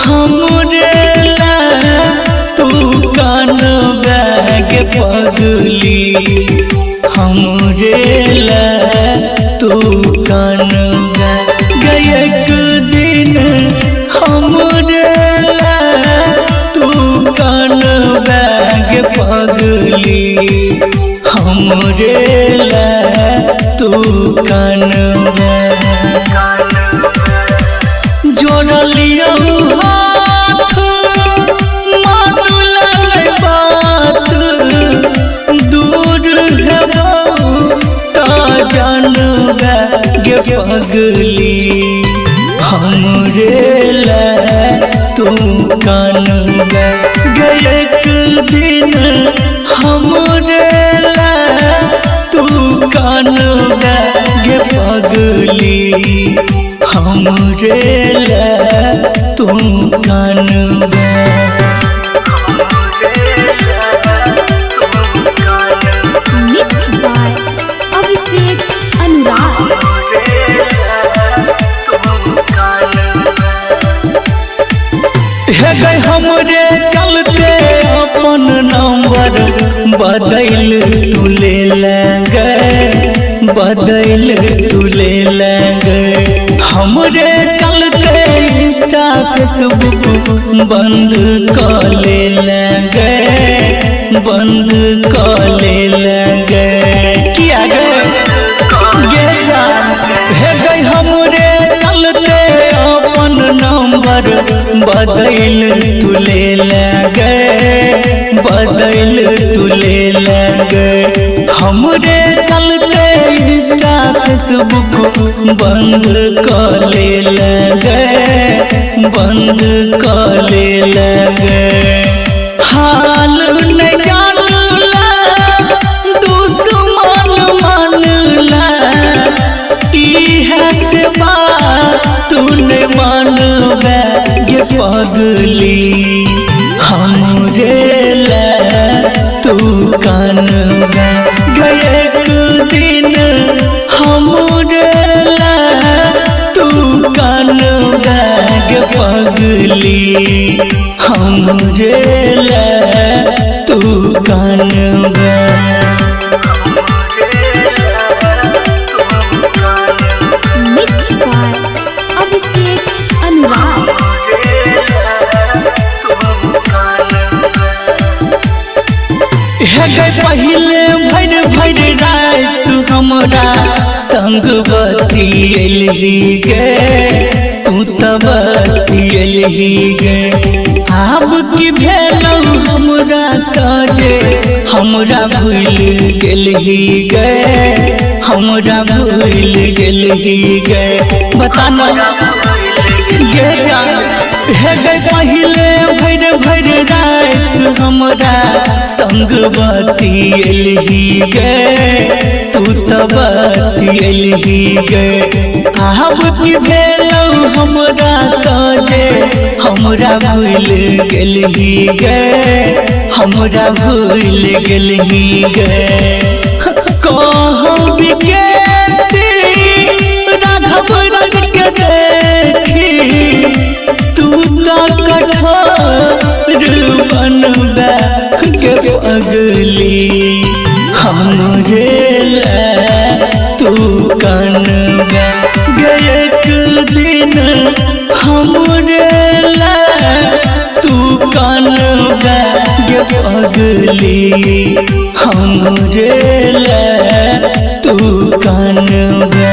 हमरे ला तू कानबे गे पगली हमरे ला तू कानबे गे एक दिन हमरे ला तू कानबे गे पगली हमरे ला तू कानबे। जोड़लियौ हाथ मानल बात दूर हेबौ त जानबे गे पगली हमरे ला तू कानबे गे एक दिन हमरे ला तू कानबे गे पगली हमरे ला तू कानबे। Mix by Abhishek Anurag. हे गई हमरे चलते अपन नंबर बदल तू ले लगे बदल तू ले लगे हमरे चलते इंस्टा फेसबुक बंद कर ले लगे बंद कर ले लगे किया गए गे जा। हे गई हमरे चलते अपन नंबर बदल तू ले लगे बदल तू ले लगे हमरे चलते इंस्टा फेसबुक बंद कर ले लगे बंद कर ले लगे। हाल नहीं जानला दुश्मन मानला इहे से बात तू नहीं मानबे गे पगली हमरे ला तू कानबे गे एक दिन हमरे ला तू कानबे गे पगली हमरे ला तू कानबे। Mix by Abhishek Anurag. हे गई पहिले भरि भरि रात हमरा संग बतियलही गे तू त बतियलही गे आब की भेलौ हमरा सजे हमरा भूल गेलही गे हमरा भूल गेलही गे बता न गे जा। हे गई पहिले भरि भरि रात हमरा संग बतियलही गे तू त बतियलही गे आब की भेलौ हमरा सजे हमरा भूल गेलही गे हमरा भूल गेलही गे। कहौ विकेशी राघव राज के देखी तू त कठोर बनबे गे पगली हमरे ला तू कानबे गे एक दिन हमरे ला तू कानबे गे पगली हमरे ला तू कानबे।